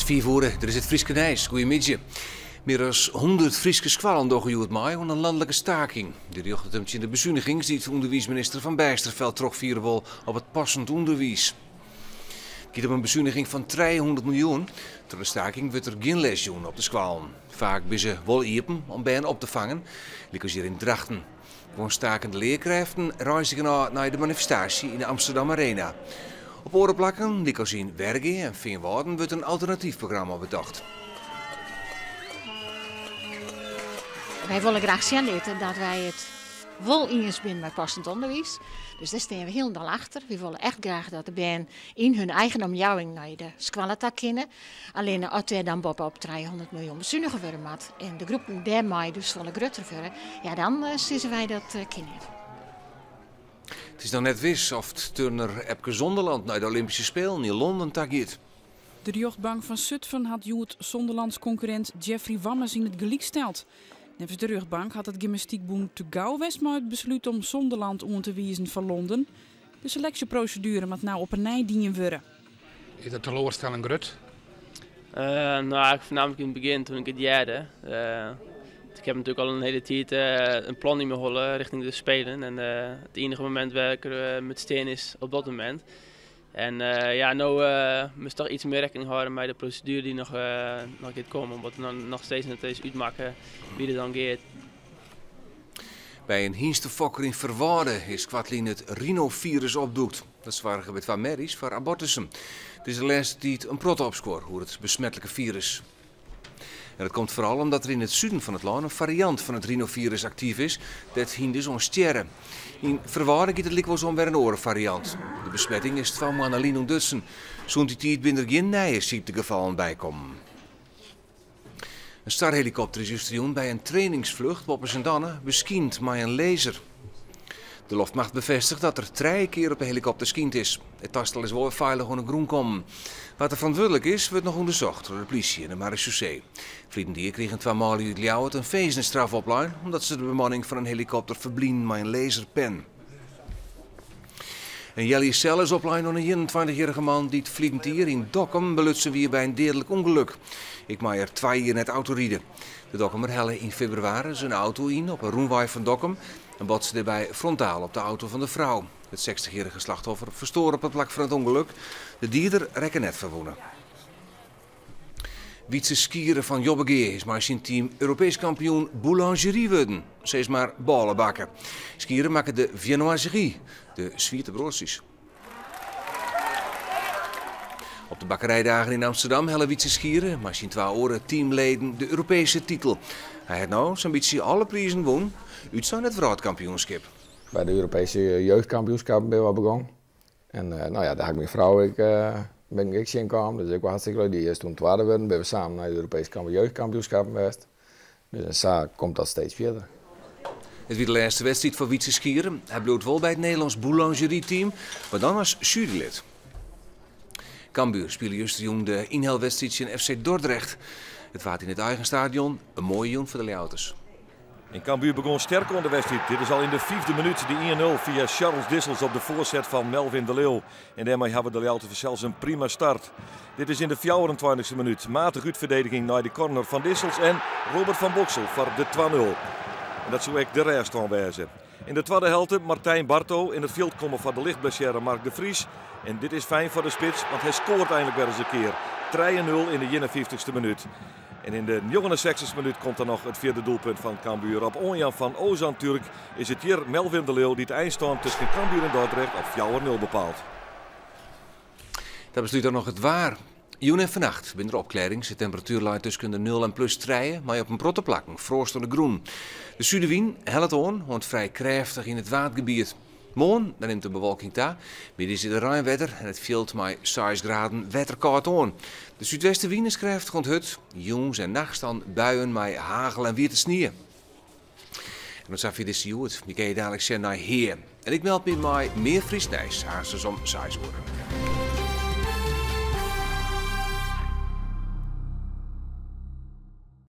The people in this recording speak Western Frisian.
5 oere, dit is it Fryske nijs. Goeiemiddei. Mear as 100 Fryske skoallen dogge hjoed mei oan in lanlike staking. Dy rjochtet him tsjin de besunigings dy't ûnderwiisminister Van Bijsterveldt trochfiere wol op it passend ûnderwiis. It giet om in besuniging fan 300 miljoen. Troch de staking wurdt der gjin les jûn op de skoallen. Faak binne se wol iepen om bern op te fangen, lykas hjir yn Drachten. Guon stakende learkrêften reizgen ôf nei de manifestaasje yn de Amsterdam Arena. Op oare plakken, lykas yn Wergea en Feanwâlden, wurdt in alternatyf programma betocht. Wy wolle graach sjen litte dat wy it wol iens binne mei passend ûnderwiis. Dus dêr stean we hielendal achter. Wy wolle echt graach dat de bern yn hun eigen omjouwing nei de skoalle ta kinne. Allinne as dêr dan boppe-op 300 miljoen besunige wurde moat en de groepen dêrmei dus folle grutter wurde, ja dan sizze wy dat kin net. It is noch net wis oft turner Epke Zonderland nei de Olympyske Spelen yn Londen ta giet. De rjochtbank fan Sutfen hat hjoed Zonderlands konkurrint Jeffrey Wammes yn it gelyk steld. Neffens de rjochtbank hat it gymnastykbûn te gau west mei it beslút om Zonderland oan te wizen foar Londen. De seleksjeproseduere moat no op 'e nij dien wurde. Is de teloarstelling grut? Nou, eigenlijk voornamelijk in het begin toen ik het hearde. Ik heb natuurlijk al een hele tijd een plan in mijn holle richting de Spelen. En het enige moment waar ik er met steen is op dat moment. En ja, nu moest toch iets meer rekening houden met de procedure die nog gaat komen. Omdat het nog steeds net eens uitmaken wie er dan gaat. By in hynstefokker yn Ferwâlde is koartlyn it rhinofirus opdûkt. Dat soarge by twa merries foar abortussen. It is de lêste tiid in protte opskuor oer it besmetlike firus. En dat komt foaral omdat der yn it suden fan it lân in fariant fan it rhinofirus aktyf is, dêr't hynders oan stjerre. Yn Ferwâlde giet it lykwols om wer in oare fariant. De besmetting is 2 moanne lyn ûntdutsen. Sûnt dy tiid binne der gjin nije syktegefallen bykommen. In STAR-helikopter is justerjûn by in trainingsflucht boppe Sint-Anne beskynd mei in laser. De loftmacht befêstiget dat der 3 kear op de helikopter skynd is. It tastel is wol wer feilich oan de grûn kommen. Wa't der ferantwurdlik is, wurdt noch ûndersocht troch de plysje en de maresjaussee. Ferliden jier krigen 2 manlju út Ljouwert in finzenisstraf oplein omdat se de bemanning fan in helikopter ferblinen mei in laserpen. In healjier sel is oplein oan in 21-jierrige man dy't ferliden jier yn Dokkum belutsen wie by in deadlik ûngelok. Ek mei er 2 jier net autoride. De Dokkumer helle yn febrewaris in auto yn op 'e rûnwei fan Dokkum en botste dêrby frontaal op de auto fan de frou. It 60-jierrige slachtoffer ferstoar op it plak fan it ûngelok. De dieder rekke net ferwûne. Wytse Schieren fan Jobbegea is mei syn team Europeesk kampioen boulangerie wurden, sis mar bôlebakke. Schieren makke de viennoiserie, de swiete broadsjes. Op de bakkerijdagen yn Amsterdam helle Wytse Schieren mei syn 2 oare teamleden de Europeeske titel. Hy hat no sa'n bytsje alle prizen wûn, útsein it wrâldkampioenskip. By de Europeeske jeugdkampioenskappen binne we begûn. En nou ja, dêr ha ik myn frou ek, bin ik ek tsjinkaam, dus ek wol hartstikke leuk. Dy is toen twadde wurden, binne we samen nei de Europeeske jeugdkampioenskappen west. Dus en sa komt dat steeds fierder. It wie de lêste wedstriid foar Wytse Schieren. Hy bliuwt wol by it Nederlânsk boulangerieteam, mar dan as jurylid. Cambuur spile justerjûn de ynhelwedstriid tsjin FC Dordrecht. It waard yn it eigen stadion in moaie jûn foar de Ljouwerters. En Cambuur begon sterk oan de wedstriid. Dit is al yn de 5e minuut de 1-0 fia Charles Dissels op de foarset fan Melvin de Leeuw. En dêrmei hawwe de Ljouwerters sels in prima start. Dit is yn de 24e minuut. Matig útferdediging nei de corner fan Dissels en Robert van Boksel foar de 2-0. En dat soe ek de rêststân wêze. Yn de twadde helte Martijn Barto yn it fjild komme foar de lichtblessearre Mark de Vries. En dit is fijn foar de spits, want hy skoart eindelijk wer eens in kear. 3-0 yn de 51ste minuut. En yn de 69ste minuut komt dan noch it fjirde doelpunt fan Cambuur. Op oanjaan fan Ozan Türk is it hjir Melvin de Leeuw dy't de einstân tusken Cambuur en Dordrecht op 4-0 bepaalt. Dat beslút dan noch it waar. Jûn en fannacht binne der opklearrings. De temperatuer leit tusken de 0 en plus 3, mei op in protte plakken froast oan de grûn. De sudewyn hellet oan, oant frij krêftich yn it Waadgebiet. Moarn, dan nimt de bewolking ta. Middeis is der reinwetter en it fielt mei 6 graden wetterkâld oan. De súdwestewyn is krêftich oant hurd. Jûns en nachts dan buien mei hagel en wiete snie. En dat safier dizze Hjoed. Je kinne je dalik sjen nei Hea. En ik meld my mei mear Frysk nijs, aanstens om 6 oere.